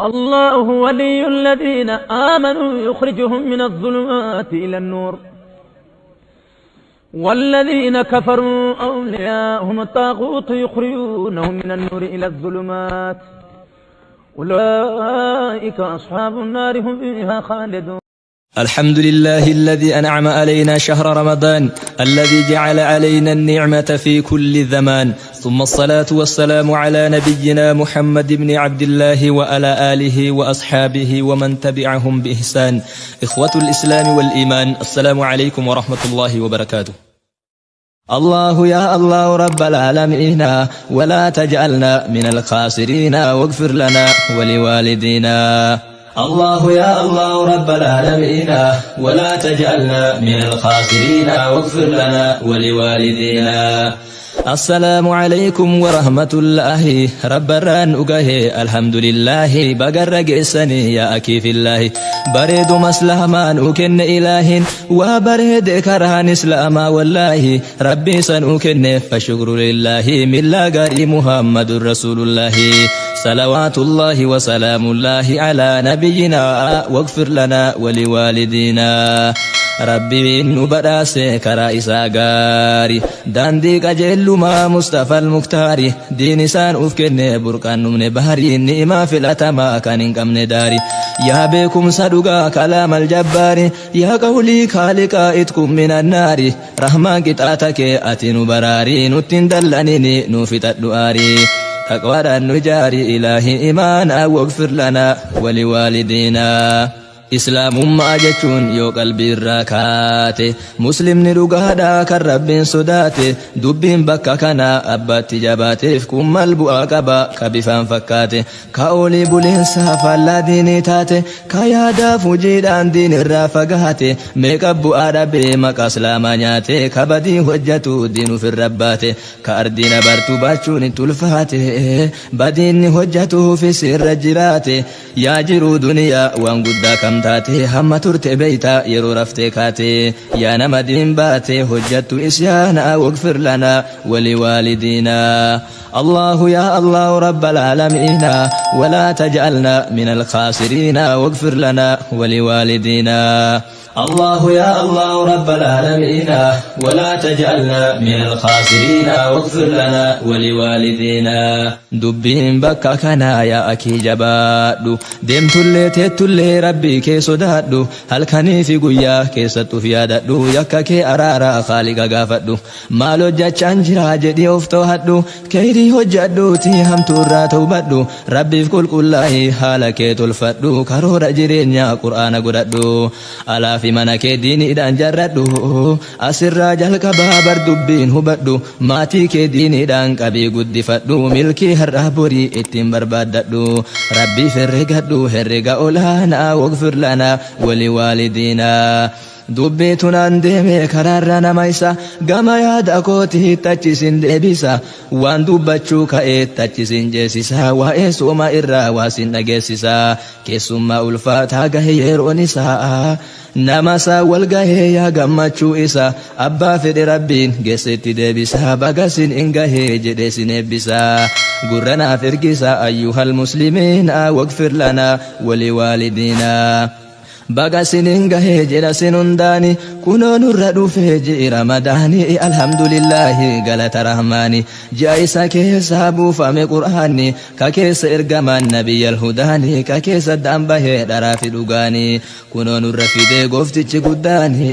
الله ولي الذين آمنوا يخرجهم من الظلمات إلى النور والذين كفروا أولياءهم الطاغوت يخرجونهم من النور إلى الظلمات أولئك أصحاب النار هم فيها خالدون. الحمد لله الذي أنعم علينا شهر رمضان الذي جعل علينا النعمة في كل زمان، ثم الصلاة والسلام على نبينا محمد بن عبد الله وعلى آله وأصحابه ومن تبعهم بإحسان. إخوة الإسلام والإيمان، السلام عليكم ورحمة الله وبركاته. الله يا الله رب العالمين، ولا تجعلنا من الخاسرين، واغفر لنا ولوالدينا. الله يا الله رب العالمين، ولا تجعلنا من الخاسرين، واغفر لنا ولوالدينا. السلام عليكم ورحمة الله. رب الران أقه، الحمد لله. بقر قسني يا أكي في الله. بريد مسلمان أكن إله وبريد كرهان إسلاما، والله ربي سن أكن فشكر لله. من لا محمد رسول الله، صلوات الله وسلام الله على نبينا، واغفر لنا ولوالدينا. Rabbiin nu badhaase karaa isaa gaarii, daandii qajeellumaa Mustafa al-Muktaari. Diin isaan uf kenne burqaan dhumne baharii, ni'imaa filatamaa kan hin qabne daari. Yaa beekumsa dhugaa kalaam aljabbaari, yaa qawlii kaaliqaa itkum min annaari. Rahmaan qixaata kee ati nu baraarii, nutti hin dallanini, nu fixadhu aarii. Taqwaadhaan nu ijaari ilaahi imaanaa، واغفر لنا ولوالدينا. Islaamummaa jechuun yoo qalbii irraa kaate, muslimni dhugaadhaa kan Rabbiin sodaate. Dubbiin bakka kanaa abbaatti jabaateef kun mal bu'aa qaba ka bifaan fakkaate, ka olii buleensaa faallaa diinii taate, ka yaadaaf hojiidhaan diin irraa fagaate. Meeqa bu'aa dhabee maqaa islaamaa nyaate, ka badii hojjatu diin ofirra baate, ka ardiin abartuu baachuun itti ulfaate, badiinni hojjatuufis irra jiraate. Yaa jiruu duniyaa waan guddaa kam taate, hamma turte beeyta yeroo raftee kaate. Yaa nama diin baate hojjattu isyaana، واغفر لنا ولوالدينا. الله يا الله رب العالمين، ولا تجعلنا من الخاسرين، واغفر لنا ولوالدينا. الله يا الله رب العالمين، ولا تجعلنا من الخاسرين، واغفر لنا ولوالدينا. Dubbiin bakka kanaa yaa akii jabaadhu, deemtullee teettullee Rabbii kee sodaadhu. Halkanii fi guyyaa keessattuuf yaadadhu, yakka kee araara Khaaliqa gaafadhu. Maal hojjachaan jira jedhii of to'adhu, keyrii hojjadhuuti hamtuu irraa tawbadhu. Rabbiif qulqullaa'ii haala kee tolfadhu, karoora jireenyaa Qur'aana godhadhu. Alaa fi mana kee diiniidhaan jarradhu, asirraa jalqabaa bar dubbiin hubadhu. Maatii kee diiniidhaan qabii guddifadhu, milkii har'aa borii ittiin barbaaddadhu. Rabbiif herregadhu herrega olaanaa، واغفر لنا ولوالدينا. Dubbii tunaan deeme karaarra nama isa gama yaada kootii tachisin deebisa, waan dubbachuu ka'ee tachisin jeesisa, waa'ee sooma irraa waasin dhageessisa. Keessummaa ulfaataa gahe yeroon isaa, nama isaa wal gahee yaa gammachuu isa. Abbaa fedhe Rabbiin geessetti deebisa, bagasin in gahee jedhee sin eebbisa. Gurra naaf ergisa أيها المسلمين، واغفر لنا ولوالدينا. Baga sinin gahee jedha sin hundaani, kunoo nurra dhufee ji'i Ramadaani. Alhamdulillahi, galata Rahmaani. Ji'a isa keessa buufame Qur'aanni, ka keessa ergamaan Nabiyyal hudaani, ka keessa daan bahee dharaa fi dhugaani. Kunoo nurra fidee gooftichi guddaani.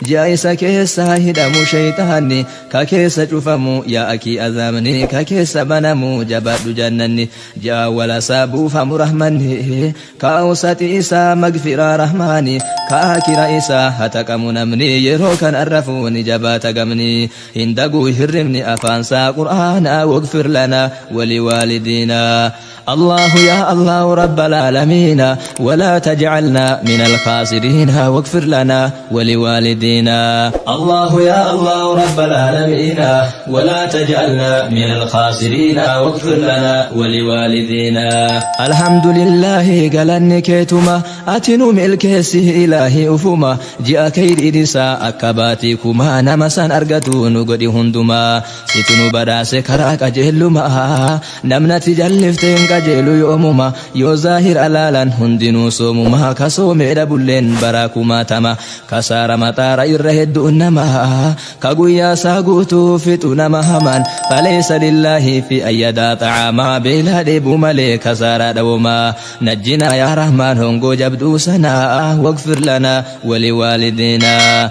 Ji'a isa keessa hidhamu shayxaanni, ka keessa cufamu yaa akii azaabni, ka keessa banamu jabaadhu jannanni. Ji'a walasaa buufamu rahmanni, ka awsati isaa magfiraa Rahmaani, ka akira isaa hataqamu namni. Yeroo kan arrafu ni jabaata gamni, hin daguu hirribni afaansaa Qur'aana، واغفر لنا ولوالدينا. الله يا الله رب العالمين، ولا تجعلنا من الخاسرين، واغفر لنا ولوالدينا. الله يا الله رب العالمين، ولا تجعلنا من الخاسرين، واغفر لنا ولوالدينا. الحمد لله، galanni keetuma ati nu. milkeessi ilaahi ufuma ji'a kheyriin isaa akka baatii kumaa nama san argatu nu godhi hundumaa situ nu badhaase karaa qajeellumaa namnati jallifte hin qajeelu yoomuma yoo zaahira laalan hundinuu soomumaa ka soomee dhabulleen baraa kumaatama kasaara maxaara irra hedduun namaa ka guyyaa isaa guutuu fixu nama hamaan falaysa lillaahi fi ayyadaa xa'aamaa beelaa dheebuu malee kasaaraa dhawomaa najjinaa yaa rahmaan hongoo jabduu sanaa wagfir lanaa waliwaalidinaa.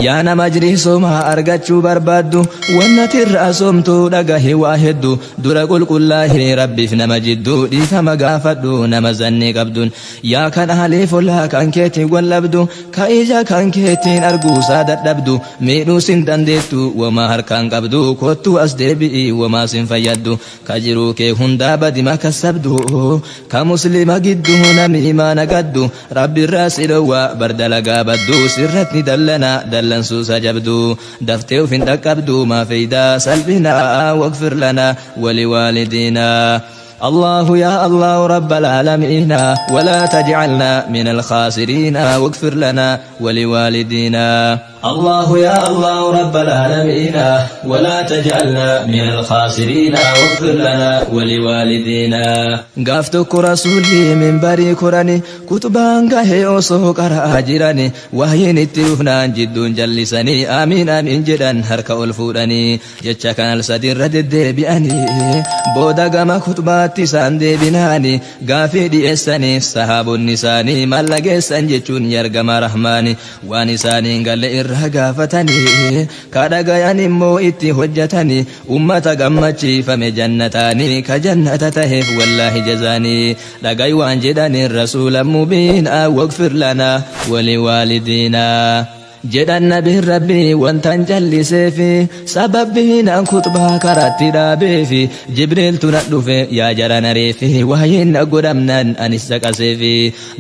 Yaa nama ajrii soomaa argachuu barbaaddu wannati irraa soomtu dhagahi waa heddu dura qulqullaahi rabbiif nama jidduu dhiifama gaafadhu nama zannii qabduun yaa kan ahliif ollaa kan keetiin wal dhabdu ka ija kan keetiin arguusaa dadhabdu miidhuu sin dandeettu wamaa harkaan qabdu kottuu as deebi'i wamaa sin fayyaddu ka jiruu kee hundaa badima kassabdu ka muslima gidduu nami imaana gaddu rabbi irraa si dhowwa bar dalagaa baddu sirratti dallana dallansuusa jabdu daftee uf hin dhaqqabdu maa feeydaa salphinaa wagfir lanaa waliwaalidinaa. الله يا الله رب العالمين ولا تجعلنا من الخاسرين واغفر لنا ولوالدينا. الله يا الله رب العالمين ولا تجعلنا من الخاسرين واغفر لنا ولوالدينا. Gaaf tokko rasuulli minbarii korani kutubaan gahee osoo qara'aa jirani wahyiin itti dhufnaan jidduun jallisanii amiin amiin jedhan harka ol fuudhanii jecha kan al sadiirra deddeebi'anii booda gama kutbaatti isaan deebinaani gaafii dhi'eessaniif sahaabonni isaanii mallageessan jechuun yargama rahmaani waan isaaniin galle irraa gaafatanii kadhagayan immoo itti hojjetanii ummata gammachiifame jannataanii ka jannata taheef wallaahi jazaanii dhagay waan jedhaniin rasuula mubiinaa wagfir lanaa waliwaalidiinaa. Jedhan nabiin rabbii wantan jalliseefi sababbiin an kutbaa karaatti dhaabeefi jibriiltu na dhufe yaa jara nareefi wahyiin na godhamnaan anis caqaseefi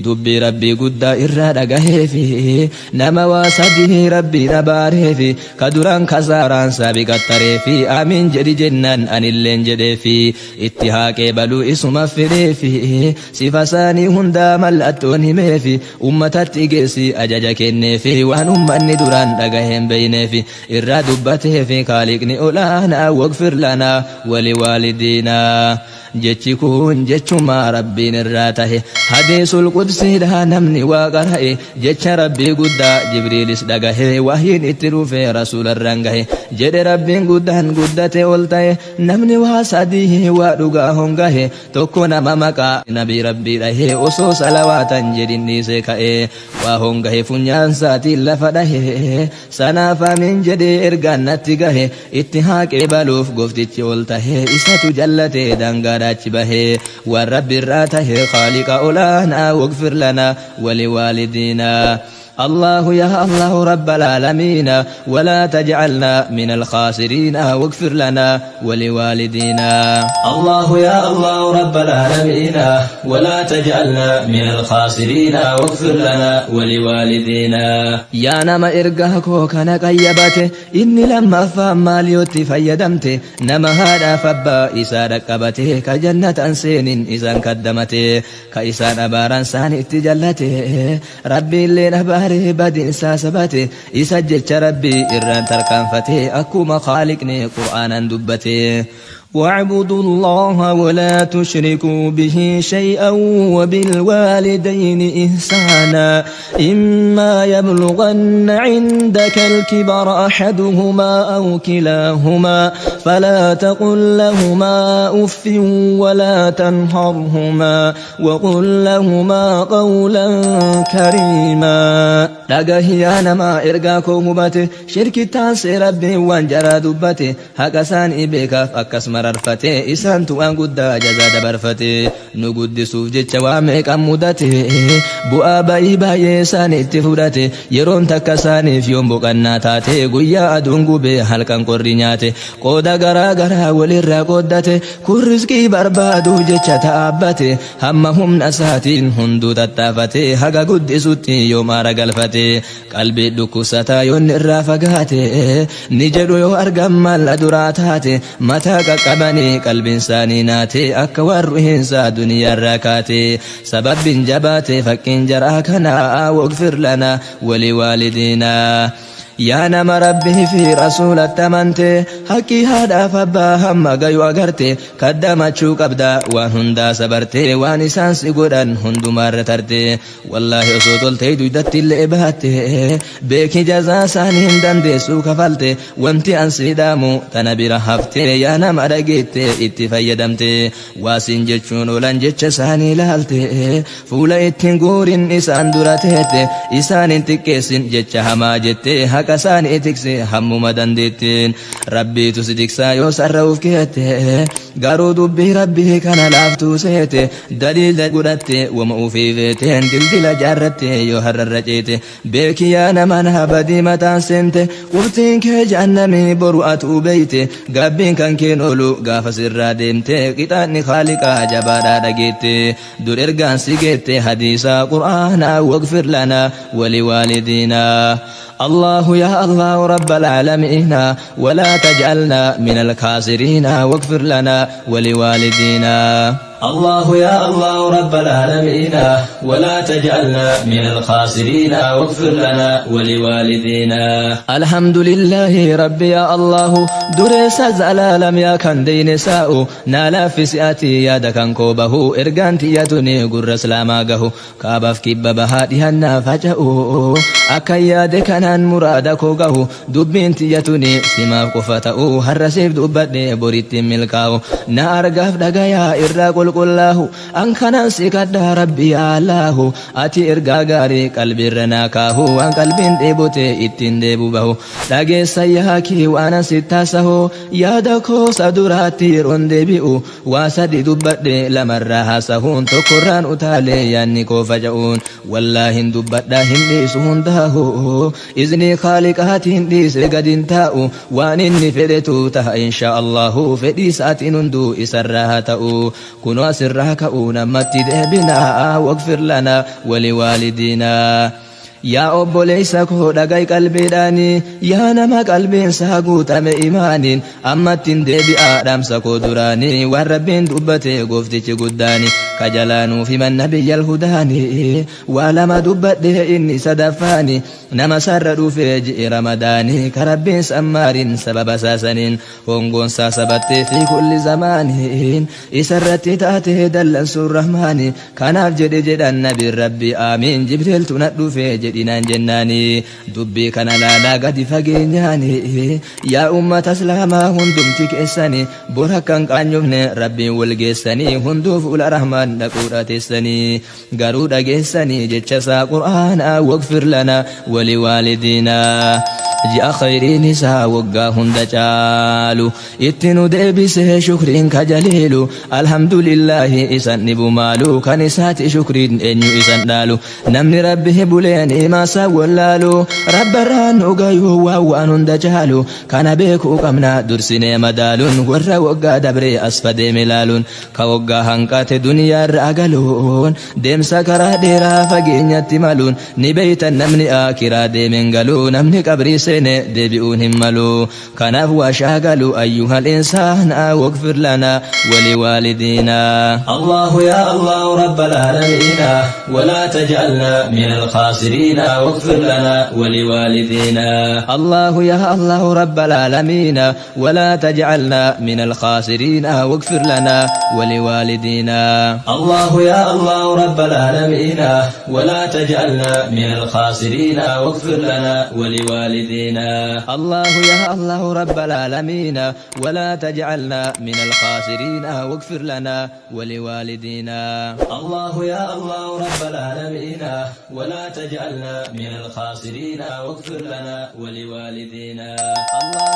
dubbii rabbii guddaa irraa dhagaheefi nama waa sadii rabbiin abaareefi ka duraan kasaaraan saabiqattareefi amiin jedhi jennaan anilleen jedheefi itti haaqee baluu isuma fedheefi sifa isaanii hundaa mallattoon himeefi ummatatti geessi ajaja kenneefi waan ummanni duraan dhagaheen beeyneefi irraa dubbateefi kaaliqni olaanaa wagfir lanaa waliwaalidiinaa. Jechi kun jechuma rabbiin irraa tahe hadiisul qudsiidha namni waa qara'e jecha rabbii guddaa jibriilis dhagahe wahyiin itti dhufe rasuularraan gahe jedhe rabbiin guddaan guddate ol ta'e namni waa sadii waa dhugaa hongahe tokko nama maqaa nabii rabbii dhahe osoo salawaatan jedhin dhiisee ka'e waa hongahe funyaan isaatiin lafa dhahe sanaaf amiin jedhee ergaan natti gahe itti haaqee baluuf gooftichi ol tahe isatu jallate daangaadhaa achi bahee waan rabbi irraa tahe khaaliqa olaanaa wagfir lanaa waliwaalidiinaa. الله يا الله رب العالمين ولا تجعلنا من الخاسرين واغفر لنا ولوالدينا. الله يا الله رب العالمين ولا تجعلنا من الخاسرين واغفر لنا ولوالدينا. يا نما إرقاكو كان قيبته إني لما فهم ماليوتي فيدمت نما هذا فبا إسا رقبته كجنة سين إسان كدمته كإسان أباران سان اتجلته ربي اللي نباري badinsaa sabate isa jecha rabbii irraan tarkaanfate akkuma khaaliqni qur'aanan dubbate. واعبدوا الله ولا تشركوا به شيئا وبالوالدين إحسانا إما يبلغن عندك الكبر أحدهما أو كلاهما فلا تقل لهما أف ولا تنهرهما وقل لهما قولا كريما. dhagahi yaa nama ergaa koo hubate shirkittaan rabbii waan jaraa dubbate haqa isaanii beekaaf akkas mararfate isaantu waan guddaa jazaa dabarfate nu guddisuuf jecha waa meeqan mudate bu'aa bayii baay'ee isaaniitti fudhate yeroon takka isaaniif yoon boqannaa taate guyyaa aduun gubee halkan qorri nyaate qooda garaa garaa walirraa qooddate kun rizqii barbaaduuf jecha ta'aabbate hamma humna isaatiin hunduu tattaafate haga guddisutti yoom aara galfate. taate qalbii dhukkubsataa yoonni irraa fagaate ni jedhu yoo argan maal duraa taate mataa qaqqabanii qalbiin isaanii naate akka waan ruhiinsaa duniyaarraa kaate sababbiin jabaate fakkiin jaraa kanaa waqfir lana walii waalidiinaa. Yaa nama Rabbii fi Rasuulatti amante haqqii haadhaaf abbaa hamma gayu agarte kaddamachuu qabda waan hundaa sabarte waan isaan si godhan hundumaarra tarte wallaahi osoo toltee duydatti illee baatte beeki jazaa isaanii hin dandeessuu kafalte wanti an si dhaamu tana bira hafte yaa nama dhageette itti fayyadamte waasiin jechuun oolan jecha isaanii ilaalte fuula ittiin guurin isaan dura teette isaan hin xiqqeessin jecha hamaa jette haqa isaanii tikse hammuma dandeetteen rabbiitu si tiksaa yoo sarra'uuf keette garuu dubbii rabbii kana laaftuu seete daliila godhatte wama ufii feeteen dildila jaarratte yoo har'arra ceete beeki yaa nama naa badii mataan seente qubtiin kee jahannamii boru atuu beeyte gaabbiin kan keen oolu gaafa sirraa deemte qixaanni khaaliqaa jabaadhaa dhageette dur ergaan si geette hadiisa qur'aanaa waqfir lanaa waliwaalidiinaa الله يا الله رب العالمين ولا تجعلنا من الخاسرين واغفر لنا ولوالدينا الله يا الله رب العالمين ولا تجعلنا من الخاسرين واغفر لنا ولوالدينا الحمد لله ربي يا الله درس زلالم يا كان دين ساء نالا في سئتي يا دكان كوبه إرغان تياتني قر سلاما قهو kaabaaf kibba bahaa dhihannaa faca'u akka yaade kanaan muraada koo gahu dubbiin tiyyatuni simaaf qofa ta'u har'a siif dubbadhe boritti milkaa'u na argaaf dhagayaa irraa qulqullaahu an kanan si kadhaa rabbi yaa Allaahu ati ergaa gaarii qalbiirra naa kaahu waan qalbiin dheebote ittiin deebu bahu dhageessa yaakii waan an sittaasahu yaada koo sa duraatti yeroon deebi'u Waa sadi dubbadhe lamarraa haasahuun tokkorraan utaalee yaanni koo faca'uun wallaahin dubbadha hin dhiisu hundaahu iznii khaaliqaatiin dhiise gad hin taa'u waan inni fedhetu taha inshaa Allahu fedhii isaatiin hunduu isarraa haa ta'u kunoo asirraa ka'uun ammatti deebinaa waqfir lanaa waliwaalidiinaa. Yaa obboleessa koo dhaga'i qalbiidhaani yaa nama qalbiinsaa guutame imaaniin ammattin deebi'aa dhaamsa koo duraanii waan rabbiin dubbate gooftichi guddaani ka jalaa nuuf himan nabiyyal hudaani waa lama dubbadhe inni sadaffaani nama sarra dhufee ji'i ramadaani ka rabbiin sammaariin sababa saasaniin Hongoon isaa sabattee fi kulli zamaaniin isarratti taatee dallansuun rahmaani kanaaf jedhe jedhan nabiin rabbi aamiin jibriiltu na dhufe jedhinaan jennaani dubbii kana laalaa gadi fageenyaani yaa ummata islaamaa hundumti keessani bor akka hin qaanyofne rabbiin wal geessanii hunduu fuula rahmaan dhaquudha teessanii garuu dhageessanii jecha isaa qur'aanaa waqfir lana wali waalidiinaa ji'a khayriin isaa waggaa hunda caalu itti nu deebisee shukriin kajaliilu alhamdulillaahi isan dhibu maalu kan isaati shukriin eenyu isan dhaalu namni rabbi buleen imaasaa wallaalu rabbarraan nu gayuu waan waan hunda caalu kana beekuu qabna dursinee madaaluun warra waggaa dabree as fadeeme laaluun Ka waggaa hanqate duniyaarraa galuun deemsa karaa dheeraa fageenyatti maluun ni beeytan namni aakiraa deemeen galu namni qabrii seene deebi'uun hin malu kanaaf waa shaagalu ayyuhal insaana waqfir lana wali waalidiina. Allahu yaa Allahu rabbal aalamiina walaa taj'alnaa minal khaasiriina waqfir lanaa wali waalidiina. Allahu yaa Allahu rabbal aalamiina ولا تجعلنا من الخاسرين واغفر لنا ولوالدينا الله يا الله رب العالمين ولا تجعلنا من الخاسرين واغفر لنا ولوالدينا الله يا الله رب العالمين ولا تجعلنا من الخاسرين واغفر لنا ولوالدينا الله يا الله رب العالمين ولا تجعلنا من الخاسرين واغفر لنا ولوالدينا الله.